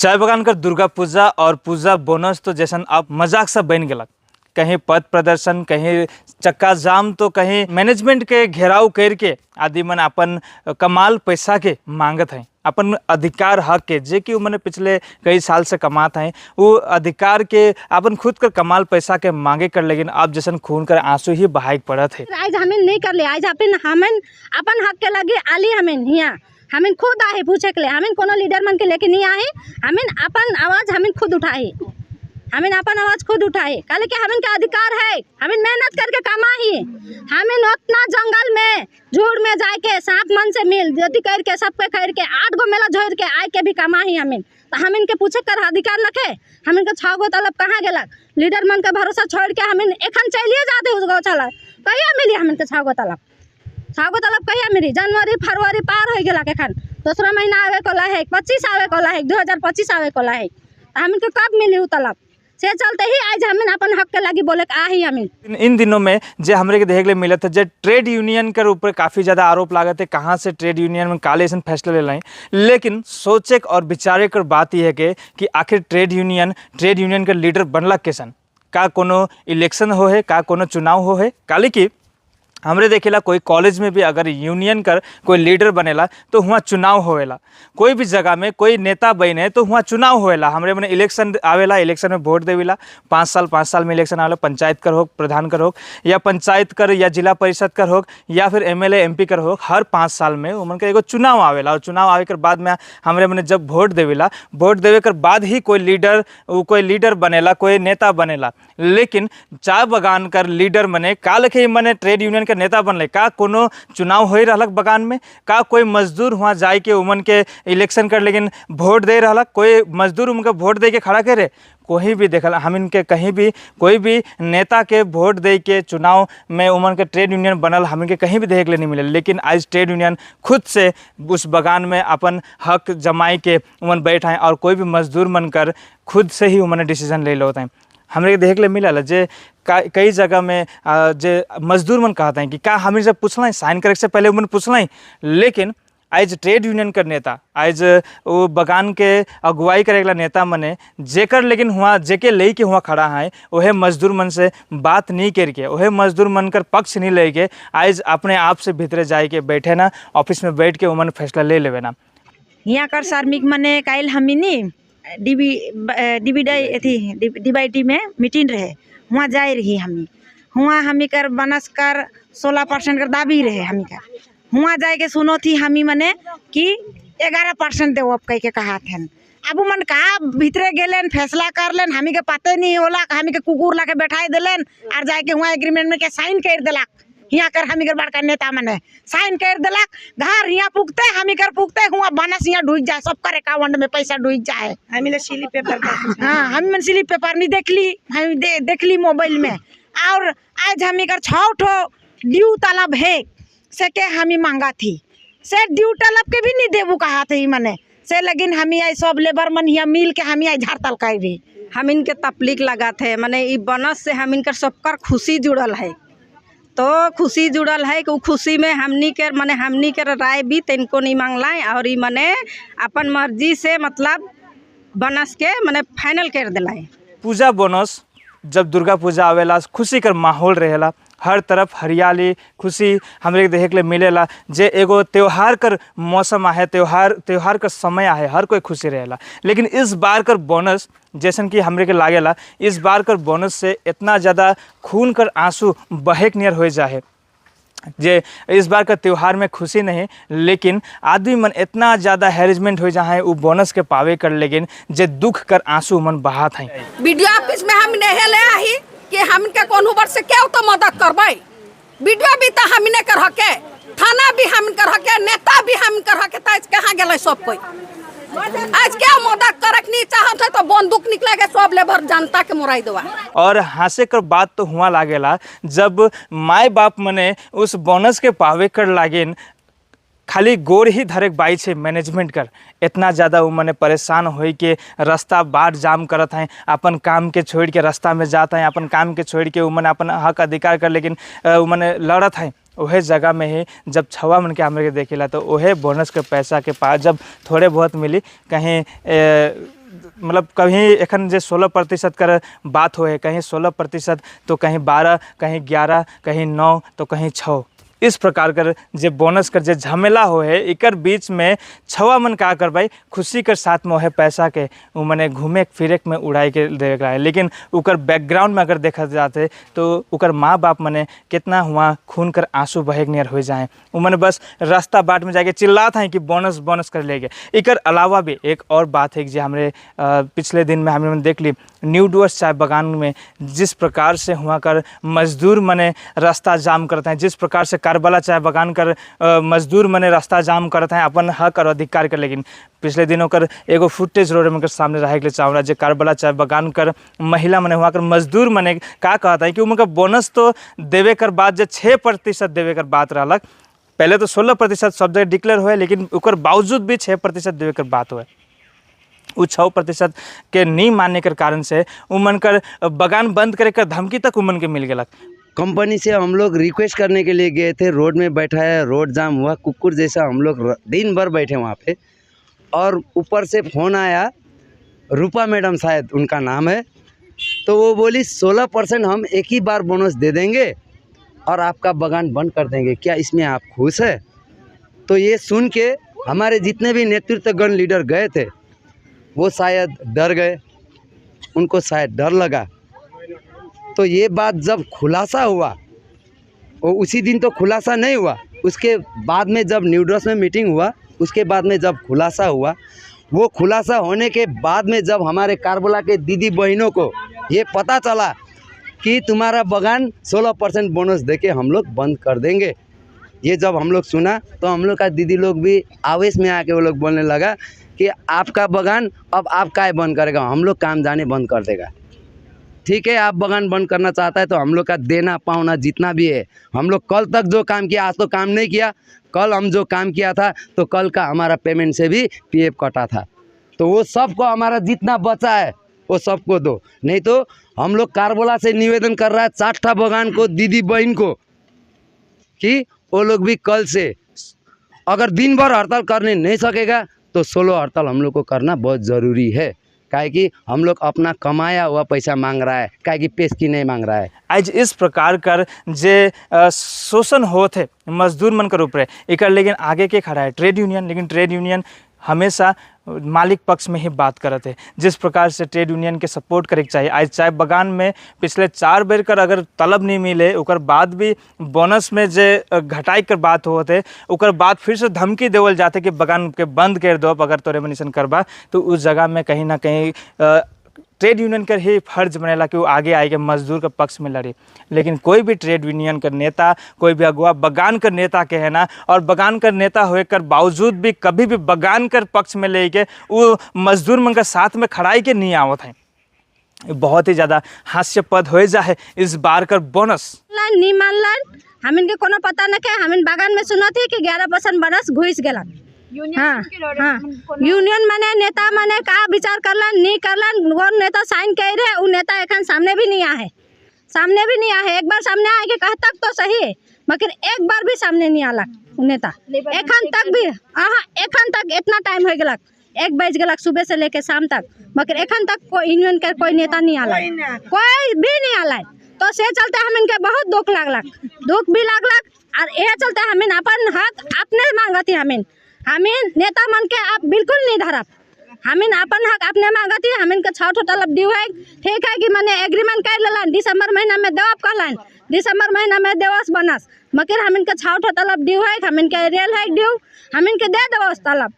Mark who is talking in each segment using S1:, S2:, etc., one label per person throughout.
S1: चाय बगान कर दुर्गा पूजा और पूजा बोनस तो जैसन अब मजाक सा बन गलक। कहीं पद प्रदर्शन, कहीं चक्का जाम, तो कहीं मैनेजमेंट के घेराव करके आदि मन अपन कमाल पैसा के मांगत हैं, अपन अधिकार हक के, जे कि वो मने पिछले कई साल से कमात हैं, वो अधिकार के अपन खुद कर कमाल पैसा के मांगे कर, लेकिन अब जैसन खून कर आंसू ही बहाए पड़त है।
S2: आज हमें नहीं कर ले, आज अपन हमें अपन हक के लगे आली हमें हियाँ हमें खुद आए पूछे के लिए, हमें कोनो लीडर मन के लेके नहीं आए, हमें अपन आवाज़ हमें खुद उठाए, हमें अपन आवाज़ खुद उठाए, काले कि हमें का अधिकार है, हमें मेहनत करके कमाही, हमें उतना जंगल में झूठ में जाके सांप मन से मिल ज्योति करके सबके करके 8 गो मेला झोर के आए के भी कमाही हमें, तो हमें के पूछे कर अधिकार रखे। हमें के 6 गो तलब कहाँ गेलक? लीडर मन के भरोसा छोड़ के हमें एखन चलिए जाते उस गौशाला, कहिया मिली हमें के 6 गो तलब? 6 गो तलब कहिया मिली? जनवरी फरवरी पार हो गेलक, एखन दूसरा महीना आवे कोला है, 25 आवे कोला है, 2025 आवे कोला है, तो हमें के कब मिली उ तलब? से चलते ही आज हमें अपन हक के लागी बोले के आही हमें।
S1: इन दिनों में जे हमरे के देखे के मिलत है, जे ट्रेड यूनियन के ऊपर काफ़ी ज़्यादा आरोप लागत है, कहाँ से ट्रेड यूनियन में काले ऐसा फैसला ले लाए, लेकिन सोचे और विचारे कर बात यह है कि आखिर ट्रेड यूनियन के लीडर बनला कैसन? का कोनो इलेक्शन हो है, का कोनो चुनाव हो है? काले कि हमरे देखेला कोई कॉलेज में भी अगर यूनियन कर कोई लीडर बनेला तो वहाँ चुनाव होवेला, कोई भी जगह में कोई नेता बने तो वहाँ चुनाव होवेला। हमरे मने इलेक्शन आवेला, इलेक्शन में वोट देवेला, 5 साल 5 साल में इलेक्शन आवेला, पंचायत कर हो, प्रधान कर हो, या पंचायत कर या जिला परिषद कर हो, या फिर एमएलए एमपी कर हो, हर 5 साल में उमन के एगो चुनाव आवेला। और चुनाव आवे के बाद में हमरे मने जब वोट देवेला, वोट देवे के बाद ही कोई लीडर बनेला, कोई नेता बनेला। लेकिन चाय बगान कर लीडर मने का लखे मने ट्रेड यूनियन के नेता बनले, का कोनो चुनाव हो रहलक बगान में? का कोई मजदूर वहाँ जाए के उमन के इलेक्शन कर लेकिन वोट दे रहलक? कोई मजदूर उनके वोट दे के खड़ा करे? कोई भी देखल हम इनके कहीं भी कोई भी नेता के वोट दे के चुनाव में उमन के ट्रेड यूनियन बनल हम इनके कहीं भी देख ले नहीं मिले। लेकिन आज ट्रेड यूनियन खुद से उस बगान में अपन हक जमाई के उमन बैठा और कोई भी मजदूर मन कर खुद से ही उमन डिसीजन ले लो हैं। हमरे देख ले मिलल जे कई जगह में जे मजदूर मन कहते हैं कि का हमें जब पूछना साइन करे से पहले उमन पूछना, लेकिन आज ट्रेड यूनियन कर नेता, आज वो बगान के अगुवाई करे वाला नेता मने जेकर लेकिन हुआ जेके ले के हुआ खड़ा है, वह मजदूर मन से बात नहीं करके, वह मजदूर मन कर पक्ष नहीं लेके आज अपने आप से भीतरे जाए के बैठे ना, ऑफिस में बैठ के उमन फैसला ले लेवे ना।
S3: यहाँ कर श्रमिक मने काल हमिनी डीबी डीबी अथी डीवाईटी में मीटिंग रहे, वहाँ जाए रही हमी, वहाँ हमी कर बनस कर 16% कर दाबी रहे हमी कर, वहाँ जाए के सुनो थी हमी मने कि 11% देव कह के कहा थे। अब मन कहा भीतरे गेलेन फैसला कर लेन, हमी के पते नहीं होला, हमी के कुकुर ला के बैठाई दिलेन और जाए के वहाँ एग्रीमेंट में के साइन कर दिलाक। यहाँ कर हमी कर बड़का नेता मने साइन कर दिलाक, घर यहाँ पुगते हमी कर पुगते हुआ बनस यहाँ डूब जाए, सब कर अकाउंट में पैसा डूब जाए।
S4: हमी स्लिप पेपर,
S3: हाँ हम मन स्लिप पेपर नहीं देखली, हम देखली मोबाइल में। और आज हमी कर 6 ठो ड्यू तलब है से के हमी मांगा थी, से ड्यू तलब के भी नहीं देबू कहा थी मने से, लेकिन हमी आई सब लेबर मन यहाँ मिल के हमी आई झाड़ताल कर रही।
S4: हम इनके तकलीफ लगा थे मने ई बनस से हम इनकर सबकर खुशी जुड़ल है, तो खुशी जुड़ल है कि खुशी में हमनी के मने हमनी के राय भी तनको नहीं मांगलाए और ई मने अपन मर्जी से मतलब बनस के मने फाइनल कर दिलाए।
S1: पूजा बोनस जब दुर्गा पूजा आवेला खुशी कर माहौल रहेला, हर तरफ हरियाली खुशी हमरे देखे के मिलेला। जे एगो त्योहार कर मौसम आहे, त्योहार कर समय आहे, हर कोई खुशी रहेला। लेकिन इस बार कर बोनस जैसन कि हमरे के लागेला, इस बार कर बोनस से इतना ज़्यादा खून कर आंसू बहेक नियर हो जाए जे इस बार का त्यौहार में खुशी नहीं, लेकिन आदमी मन इतना ज़्यादा हैरेजमेंट हो जाए वो बोनस के पावे कर, लेकिन जे दुख कर आंसू मन बहात हैं।
S5: वीडियो ऑफिस में हम नहीं ले आही कि हमके कोनो बर से क्या तो मदद करबै, वीडियो भी तो हमने कर हके, थाना भी हम कर हके, नेता भी हम कर हके, त आज कहाँ गेलै सब कोई? आज क्या मदद करक नहीं चाहत है तो बंदूक निकला के सब लेबर जनता के मुराई दवा।
S1: और हंसे कर बात तो हुआ लागेला जब माए बाप मने उस बोनस के पावे कर लागिन खाली गोर ही धरेक बाई छे मैनेजमेंट कर, इतना ज़्यादा वो मने परेशान होई के रास्ता बाट जाम करत हैं, अपन काम के छोड़ के रास्ता में जात हैं, अपन काम के छोड़ के वो मने अपन हक अधिकार कर, लेकिन वो मने लड़त हैं। वह जगह में ही जब छवा मन के हमरे के देखेला तो वह बोनस के पैसा के पास जब थोड़े बहुत मिली कहीं मतलब कहीं एखन जे 16% कर बात होए, कहीं 16% तो कहीं 12, कहीं 11, कहीं 9 तो कहीं 6, इस प्रकार कर जे बोनस कर जे झमेला हो है। एकर बीच में छवा मन का करबाई खुशी कर साथ में है पैसा के वो मने घूमे फिरे में उड़ाई के दे रहा है। लेकिन उकर बैकग्राउंड में अगर देखा जाते तो उकर माँ बाप मने कितना हुआ खून कर आंसू बहे नियर हो जाए, वो मने बस रास्ता बाट में जाके चिल्लात हैं कि बोनस बोनस कर ले गए। एकर अलावा भी एक और बात है कि हमरे पिछले दिन में हमने देख ली न्यू डुअर्स चाय बगान में जिस प्रकार से हुआ कर मजदूर मने रास्ता जाम करते हैं, जिस प्रकार से कारबला चाय बगान कर मजदूर मने रास्ता जाम करते हैं अपन हक और अधिकार कर। लेकिन पिछले दिनों कर एगो फुटेज रोड में सामने रहे के चावला जे कारबला चाय बगान कर महिला मने हुआ कर मजदूर मने का कहता है कि उनका बोनस तो देवे कर बाद जे 6% देवे कर बात रहलक, पहले तो 16% सब जगह डिक्लेयर हुए, लेकिन उकर बावजूद भी 6% देवे कर बात हुए। उ 6% के नहीं मानने के कारण से उमन कर बगान बंद करे कर धमकी तक उमन के मिल गया।
S6: कंपनी से हम लोग रिक्वेस्ट करने के लिए गए थे, रोड में बैठा है, रोड जाम हुआ, कुकुर जैसा हम लोग दिन भर बैठे वहाँ पे। और ऊपर से फ़ोन आया, रूपा मैडम शायद उनका नाम है, तो वो बोली 16% हम एक ही बार बोनस दे देंगे और आपका बगान बंद कर देंगे, क्या इसमें आप खुश है? तो ये सुन के हमारे जितने भी नेतृत्वगण लीडर गए थे वो शायद डर गए, उनको शायद डर लगा। तो ये बात जब खुलासा हुआ, वो उसी दिन तो खुलासा नहीं हुआ, उसके बाद में जब न्यू डुअर्स में मीटिंग हुआ, उसके बाद में जब खुलासा हुआ, वो खुलासा होने के बाद में जब हमारे कारबला के दीदी बहनों को ये पता चला कि तुम्हारा बगान 16% बोनस देके हम लोग बंद कर देंगे, ये जब हम लोग सुना तो हम लोग का दीदी लोग भी आवेश में आके वो लोग बोलने लगा कि आपका बगान अब आप काय बंद करेगा, हम लोग काम जाने बंद कर देगा। ठीक है, आप बगान बंद करना चाहता है तो हम लोग का देना पाना जितना भी है, हम लोग कल तक जो काम किया, आज तो काम नहीं किया, कल हम जो काम किया था तो कल का हमारा पेमेंट से भी पीएफ कटा था, तो वो सबको हमारा जितना बचा है वो सबको दो, नहीं तो हम लोग कारबोला से निवेदन कर रहा है 4 बगान को, दीदी बहन को, कि वो लोग भी कल से अगर दिन भर हड़ताल करने नहीं सकेगा तो 16 हड़ताल हम लोग को करना बहुत ज़रूरी है, काहे कि हम लोग अपना कमाया हुआ पैसा मांग रहा है, काहे कि पेशकी नहीं मांग रहा है।
S1: आज इस प्रकार कर जे शोषण होत है मजदूर मन कर ऊपर एकर, लेकिन आगे के खड़ा है ट्रेड यूनियन, लेकिन ट्रेड यूनियन हमेशा मालिक पक्ष में ही बात करते हैं। जिस प्रकार से ट्रेड यूनियन के सपोर्ट करे के चाहिए, आज चाय बगान में पिछले 4 बेर कर अगर तलब नहीं मिले, ओकर बाद भी बोनस में जे घटाई कर बात होते, ओकर बाद फिर से धमकी देवल जाते कि बगान के बंद कर दो अगर तोरे मनीसन करबा, तो उस जगह में कहीं ना कहीं ट्रेड यूनियन कर ही फर्ज बनेला कि वो आगे आए मजदूर के पक्ष में लड़े। लेकिन कोई भी ट्रेड यूनियन का नेता, कोई भी अगुआ बगान कर नेता के है ना, और बगान कर नेता होए कर बावजूद भी कभी भी बगान कर पक्ष में लेके वो मजदूर मन के साथ में खड़ाई के नहीं आवत हैं। बहुत ही ज़्यादा हास्यपद हो जाए इस बार कर बोनस।
S2: नहीं मानलन, हम इनके कोनो पता न के, हम इन बागान में सुनत ही कि 11% बोनस घुस गेलन। हाँ, हाँ, यूनियन मने नेता मने का विचार करलन नहीं करलन, वो नेता साइन कर रहे, वो नेता एखन सामने भी नहीं आए, सामने भी नहीं आए। एक बार सामने आए के कह तक तो सही है, मगर एक बार भी सामने नहीं आला नेता एखन तक भी। हाँ, एखन तक इतना टाइम हो गया, 1 बज गया सुबह से लेके शाम तक, मगर एखन तक कोई यूनियन के कोई नेता नहीं आला, कोई भी नहीं आला। तो से चलते हम इनके बहुत दुख लागलक, दुख भी लागलक, और यह चलते हम अपन हक अपने मांगती, हमें नेता मन के आप बिल्कुल नहीं धरब, हमें अपन हक अपने मांगती, हमें के 6 तलब ड्यू है। ठीक है कि मैंने एग्रीमेंट कर लेलन, दिसंबर महीना में देवब कहलन, दिसंबर महीना में देवस बोनस, मगर हमें के 6 तलब ड्यू है, हमें के रेल है ड्यू, हमें के दे देवस तलब,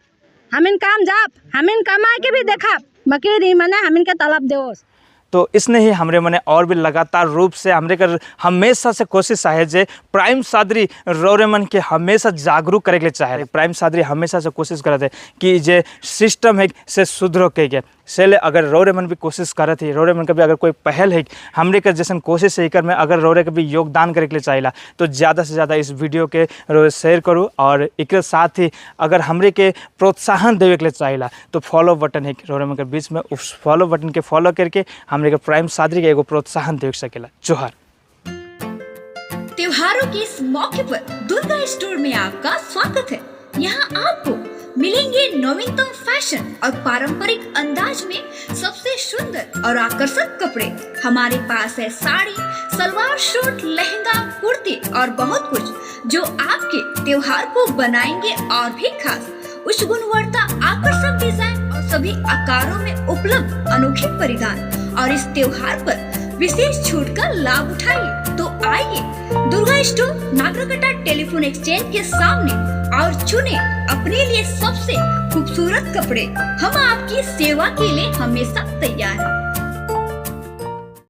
S2: हमें काम जाप, हमें कमा के भी देखा, मगर मने हमें के तलब देवस।
S1: तो इसने ही हमरे मने और भी लगातार रूप से हमरे कर हमेशा से कोशिश है जे प्राइम सादरी रौरे मन के हमेशा जागरूक करे के लिए चाहे। प्राइम सादरी हमेशा से कोशिश करते है कि जे सिस्टम है से सुधरो के से ले अगर रौरे मन भी कोशिश करत है, रौरे मन का भी अगर कोई पहल है हमरे कर जैसन कोशिश है एकर में अगर रौरे के भी योगदान करे के लिए चाहिए तो ज़्यादा से ज़्यादा इस वीडियो के रोज शेयर करूँ, और एक साथ ही अगर हमरे के प्रोत्साहन देवे के लिए चाहिए तो फॉलो बटन है रौरे मन के बीच में, उस फॉलो बटन के फॉलो करके हमरे के प्राइम सादरी के एगो प्रोत्साहन दे सकेला। जोहार।
S7: त्योहारों के इस मौके पर दुर्गा स्टोर में आपका स्वागत है। यहाँ आपको मिलेंगे नवीनतम फैशन और पारंपरिक अंदाज में सबसे सुंदर और आकर्षक कपड़े। हमारे पास है साड़ी, सलवार सूट, लहंगा, कुर्ती और बहुत कुछ, जो आपके त्योहार को बनाएंगे और भी खास। उच्च गुणवत्ता, आकर्षक डिजाइन और सभी आकारों में उपलब्ध अनोखे परिधान और इस त्योहार पर विशेष छूट का लाभ उठाइए। तो आइए, दुर्गा स्टोर, नागरकटा टेलीफोन एक्सचेंज के सामने और चुने अपने लिए सबसे खूबसूरत कपड़े। हम आपकी सेवा के लिए हमेशा तैयार हैं।